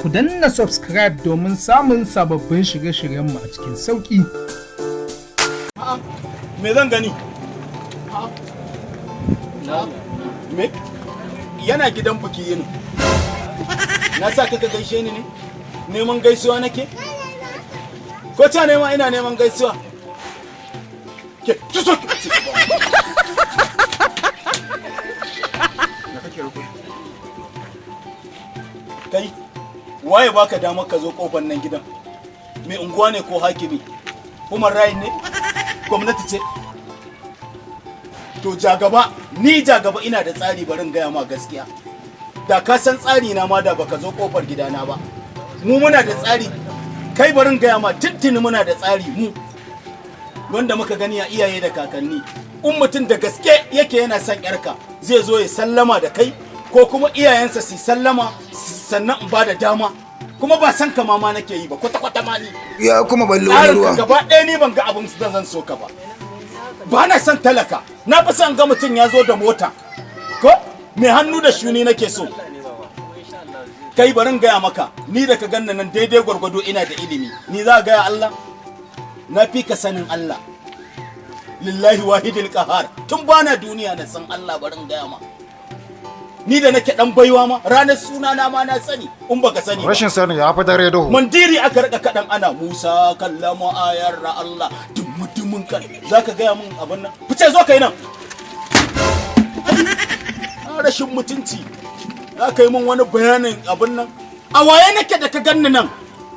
Ku danna subscribe domin samun sababbin shirye-shiryenmu a cikin sauƙi. Me zan gani? Me yana gidan buki yini? Na sa ka gaishe ni ne? Neman gaisuwa nake ko ta nema? Ina neman gaisuwa ke tuso ki ɓace ki ba. Kai waye baka damar ka zo kofar nan gidan? Mai unguwa ne ko hakimi? Human right ne? Gwamnati ce? To jagaba, ni jagaba ina da tsari. Barin gaya ma gaskiya, da ka san tsari na ma da baka zo kofar gidana ba. Mu muna da tsari. Kai, barin gaya ma, tuntuni muna da tsari mu, wanda muka gani a iyaye da kakanni. In mutum da gaske yake yana son yarka, zai zo ya sallama da kai ko kuma iyayensa su sallama, sannan in ba da dama. Kuma ba san ka ma nake yi ba kwata kwata ma ni. Ya kuma ballo wani Tsarin ka ruwa. gaba ɗaya ni ban ga abin da zan so ka ba. Ba na son talaka, na fi son ga mutum ya zo da mota ko mai hannu da shuni nake so. Kai, barin gaya maka, ni da ka ganna nan, daidai gwargwado ina da ilimi. Ni za gaya Allah? Na fi ka sanin Allah, lillahi wahidil qahar. Tun bana duniya na san Allah. Barin gaya ma, ni da nake dan baiwa ma, ranar suna na ma na sani, in baka sani ba. Rashin sani ya fi dare duhu. Mandiri aka rika kaɗan ana Musa kallama ayar ra Allah dumudumin kan. Za ka gaya min abin nan? Fice, zo kai nan. Rashin mutunci, za ka yi min wani bayanin abin nan? A waye nake da ka ganni nan?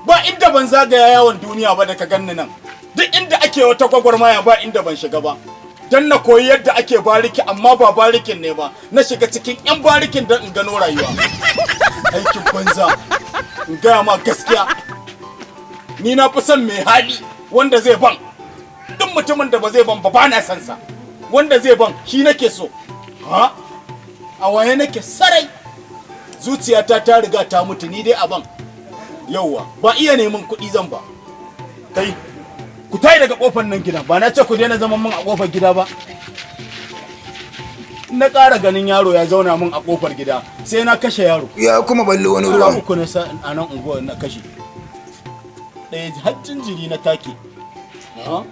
Ba inda ban zagaya yawon duniya ba da ka ganni nan. Duk inda ake wata gwagwarmaya, ba inda ban shiga ba don na koyi yadda ake bariki. Amma ba barikin ne ba, na shiga cikin 'yan barikin don in gano rayuwa. Aikin banza. In gaya ma gaskiya, ni na fi son mai hali wanda zai ban. Duk mutumin da ba zai ban ba, ba na son sa. Wanda zai ban shi nake so. Ha, a waye nake sarai, zuciyata ta riga ta mutu. Ni dai a ban yauwa, ba iya neman kuɗi zan ba. Kai, ku tayi daga kofar nan gida. Ba na ce ku daina zaman mun a kofar gida ba? Na ƙara ganin yaro ya zauna mun a kofar gida, sai na kashe yaro. Ya kuma ballo wani Yara ruwa. uku na sa a nan unguwar na kashe. Ɗaya har jinjiri na take. Ha?